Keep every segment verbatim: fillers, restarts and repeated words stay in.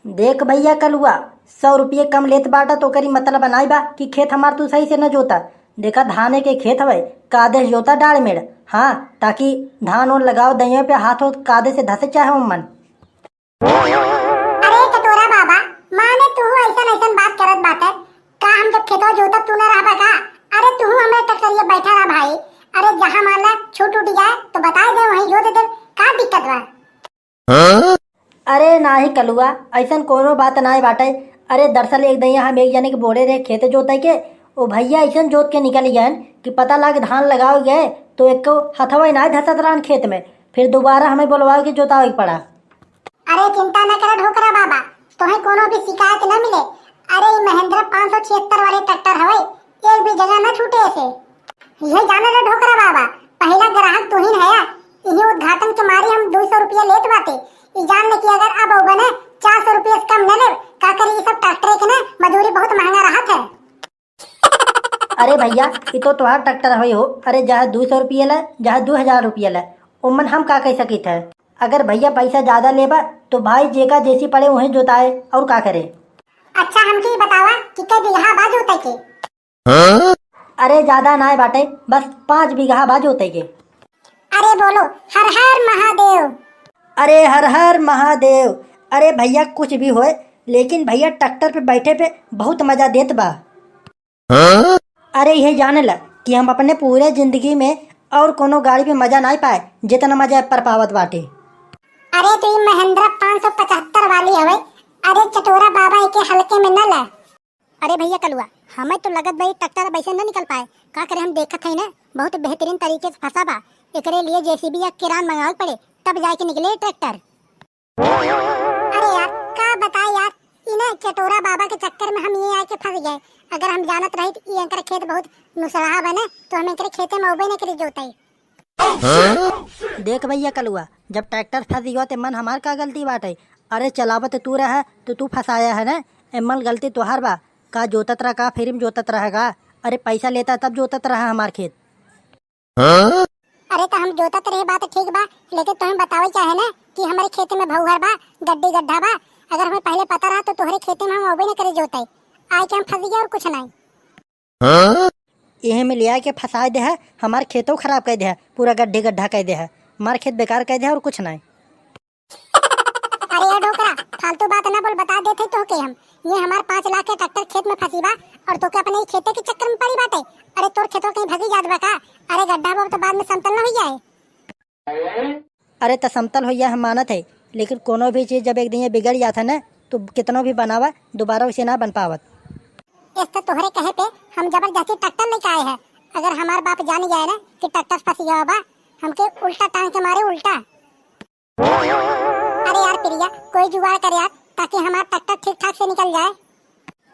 देख भइया कलुआ, सौ रुपये कम लेत बाटा तो ओकरी मतलब नाई बा कि खेत हमार तू सही से न जोता। देखा धाने के खेत हवे, कादे से जोता डाड़ मेड़। हाँ, ताकि धान ओन लगाओ दइया पे हाथ हो कादे से धसे चाहे ओमन। अरे चटोरा बाबा, माने तू ऐसन ऐसन बात करत बाटे का? हम जब खेतवा जोतत तू न रहबा का? अरे तू हमरे टकटरिया बैठा रहा भाई। अरे जहाँ मान ला छूट उठ जाए तो बता दे, वहीं जोत दे, का दिक्कत बा? अरे नाही कलुआ, ऐसन कोनो बात नाय बाटे। अरे दरअसल एक दइया हम एक जने के बोले रहे खेत जोते के, ओ भइया ऐसन जोत के निकल गए कि पता लाग धान लगावे गए तो एको हथवा ही नाय धसत रहन खेत में, फिर दोबारा हमें बोलवावे के जोतावे के पड़ा। अरे चिंता न करे ढोकरा बाबा, तोहे कोनो भी शिकायत न मिले। अरे ई महेंद्र पाँच सौ छिहत्तर वाले ट्रैक्टर हवे, एक भी जगह न छूटे ऐसे। यह जाने ले ढोकरा बाबा, पहला ग्राहक तू ही है, इही उद्घाटन के मारे हम दो सौ रुपया लेत बाटे। ई जान ले कि अगर अब अउबे ने चार सौ रुपया से कम न लेब, का करी ई सब ट्रैक्टर के ने मजूरी बहुत महंगा रहत है। अरे भइया, ई तो तोहार ट्रैक्टर होई हो। अरे जहाँ दो सौ रुपया ले, जहाँ दो हजार रुपया ले, ओमन हम का कह सकित है? अगर भइया पैसा ज्यादा लेबा तो भाई जेका जैसी पड़े वहीं जोताए, और का करे। अच्छा हमके ई बतावा कि कै बीघा बा जोते के? अरे ज्यादा नाय बाटे, बस पाँच बीघा बा जोते के। अरे बोलो हर हर महादेव। अरे हर हर महादेव। अरे भइया कुछ भी होए, लेकिन भइया ट्रैक्टर पे बैठे पे बहुत मजा देत बा। अरे यह जाने ला कि हम अपने पूरे जिंदगी में और कोनो गाड़ी पे मजा नाय पाए जितना मजा एपर पावत बाटे। अरे तो ई महिंद्रा पाँच सौ पचहत्तर वाली हवे। अरे चटोरा बाबा एके हल्के में न ले। अरे भइया कलुआ, हमें तो लगत बा ई ट्रैक्टर अब ऐसे न निकल पाए। का करे, हम देखत हई ना, बहुत बेहतरीन तरीके से फंसा बा। एकरे लिए जेसीबी या क्रेन मंगावे के पड़े, तब जाके निकले ट्रैक्टर। अरे यार, का बताए यार, ई ना चटोरा बाबा के चक्कर में हम ये आके फंस गए। अगर हम जानत रही ई एकर खेत बहुत नुसरहा बने, तो हम एकरे खेते में अउबे न करी जोताई। देख भइया कलुआ, जब ट्रैक्टर फंस गयो ते मन हमार का गलती बाटे? अरे चलावत तू रहा तो तू फंसाया है ना, एमन गलती तोहार बा। का जोतत रहा, का फ्री में जोतत रहा का? अरे पैसा लेता तब जोतत रहा हमार खेत। अरे तो हम जोतत रहे बात ठीक बा, लेकिन तुम्हें बतावे चाहे ना कि हमारे खेत में भौहर बा, गड्डी गड्ढा बा। अगर हमें पहले पता रहा तो तोहरे खेते में हम अउबे न करे जोते। आए के हम फंस गए और कुछ नहीं। एहे में लिया के फंसाए दे है, हमार खेतो खराब कर दे है, पूरा गड्ढे गड्ढा कर दे है, हमार खेत बेकार कर दे है और कुछ नहीं। अरे यार ढोकरा, फालतू बात ना बोल, बता देते तो के हम, ये हमार पाँच लाख के ट्रैक्टर खेत में फंसी बा और तोके अपने ही खेते के चक्कर में पड़ी बाटे। अरे तोर खेतवा कहीं भगी जात बा का? अरे गड्ढा बा तो बाद में समतल ना हो जाए। अरे त समतल होइया हम मानत है, लेकिन कोनो भी चीज जब एक दिन ये बिगड़ जात है ना, तो कितनो भी बनावा, दोबारा उसे ना बन पावत। इस तो तोहरे कहे पे हम जबरदस्ती ट्रैक्टर लेके आए हैं। अगर हमार बाप जान जाए ना कि ट्रैक्टर फंस गया बा, हमके उल्टा टांग के मारे, उल्टा। अरे यार प्रिया, कोई जुगाड़ कर यार, ताकि हमार ट्रैक्टर ठीक ठाक से निकल जाए।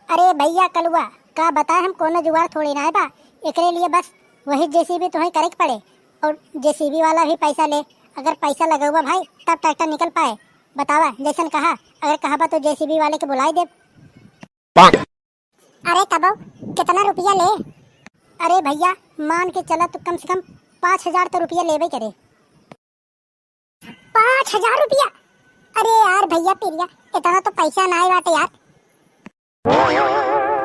अरे भइया कलुआ, का बताए, हम कोनो जुगाड़ थोड़ी ना है बा। एकरे लिए बस वही जेसीबी तुम्हें करे के पड़े, और जेसीबी वाला भी पैसा ले। अगर पैसा लगौबा भाई, तब ट्रैक्टर निकल पाए। बतावा, जैसन कहा, अगर कहबा तो जेसीबी वाले के बुलाई देब। अरे तबो कितना रुपया ले? अरे भइया, मान के चला तो कम से कम पाँच हजार तो रुपया लेबे करे। पाँच हजार रुपया? अरे यार भइया प्रिया, इतना तो पैसा ना बाटे यार।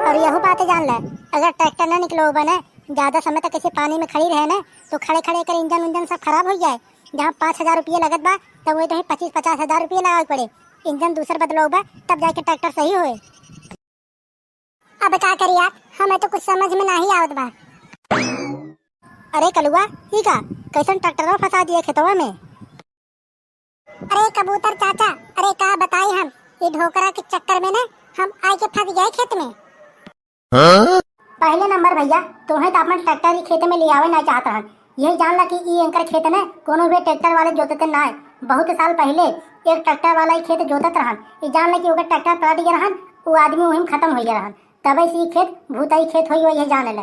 और यहू बात जान ले, अगर ट्रैक्टर ना निकलौबा ना, ज्यादा समय तक ऐसे पानी में खड़ी रहे ना, तो खड़े खड़े एकर इंजन उंजन सब खराब हो जाए। जहाँ पाँच हजार रुपया लगत बा, तब वही तो पच्चीस पचास हजार रुपया लगावे के पड़े। इंजन दूसर बदलौबा, तब जाके ट्रैक्टर सही होए। अब का करी यार, हमें तो कुछ समझ में नाही आवत बा। अरे कलुआ, ई का, कैसन ट्रैक्टरवा फंसा दिए खेतवा में? अरे कबूतर चाचा, अरे का बताई हम, ई ढोकरा के चक्कर में ना हम आए के फंस गए खेत में। पहले नंबर भइया, तोहे तो अपन ट्रैक्टर ही खेत में ले आवे ना चाहत रहन। यही जान ला कि ई एंकर खेत न कोनो भी ट्रैक्टर वाले जोतते ना है। बहुत साल पहले एक ट्रैक्टर वाला ही खेत जोतत रहन। ई जान ला कि ओकर ट्रैक्टर पलट गया रहन, वो आदमी वहीं खत्म हो गया रहन। तबे से ई खेत भूतई खेत होई, यही जान ले।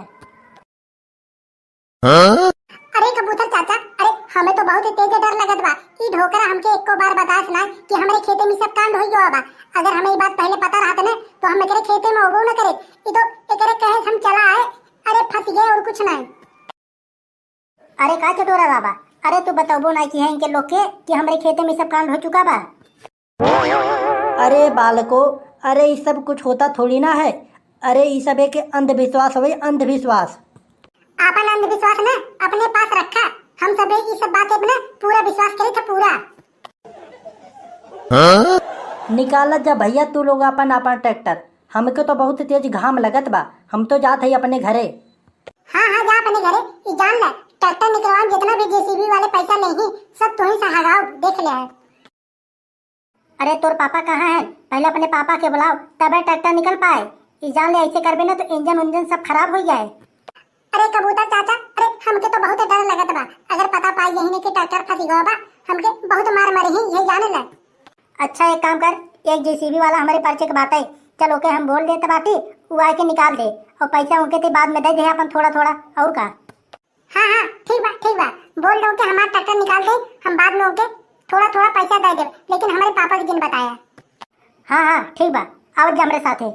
अरे कबूतर चाचा, अरे हमें तो बहुत ही तेज डर लगत बा। ई ढोकरा हमके एको बार बतास ना कि हमरे खेते में ई सब कांड होई गवा बा। अगर हमें ई बात पहले पता रहत ने तो हम एकरे खेते में होबो न करे। ई तो एकरे कहे से हम चला आए। अरे फंस गए और कुछ नहीं। अरे का चटोरा बाबा, अरे तू बतौबो ना कि है इनके लोग के कि हमरे खेते में ई सब कांड हो चुका बा। अरे बालको, अरे ई सब कुछ होता थोड़ी ना है। अरे ई सब एक अंधविश्वास हवे, अंधविश्वास। आपन अंधविश्वास ना अपने पास रखा, हम सब ई सब बात पे ना पूरा विश्वास करे थे, पूरा। निकालत जा भैया तू लोग आपन, आपन ट्रैक्टर, हमके तो बहुत तेज घाम लगत बा, हम तो जात हई अपने घरे। हाँ हाँ, जा अपने घरे। ई जान ले, ट्रैक्टर निकलवान जितना भी जेसीबी वाले पैसा लेही, सब तुही से हगाओ, देख ले है। अरे तोर पापा कहाँ है? पहले अपने पापा के बुलाओ, तबे ट्रैक्टर निकल पाए। ई जान ले, ऐसे करबे ना तो इंजन उंजन सब खराब हो जाए। अरे कबूतर चाचा, अरे हमके तो बहुत डर लगत बा, अगर पता पाई यही ने कि ट्रैक्टर फंसी गवा बा, हमके बहुत मार मारी ही, यही जाने ले। अच्छा एक काम कर, एक जेसीबी वाला हमारे परिचय के बाटे, चल ओके हम बोल देते बाटी, उ आके निकाल दे और पैसा उनके ते बाद में दे दे अपन थोड़ा थोड़ा, और का। हाँ हाँ, ठीक बा, ठीक बा, बोल दो कि हमार ट्रैक्टर निकाल दे, हम बाद में ओके थोड़ा थोड़ा पैसा दे दे, लेकिन हमारे पापा के जिन बताया। हाँ हाँ ठीक बा, आओ जा हमरे साथे।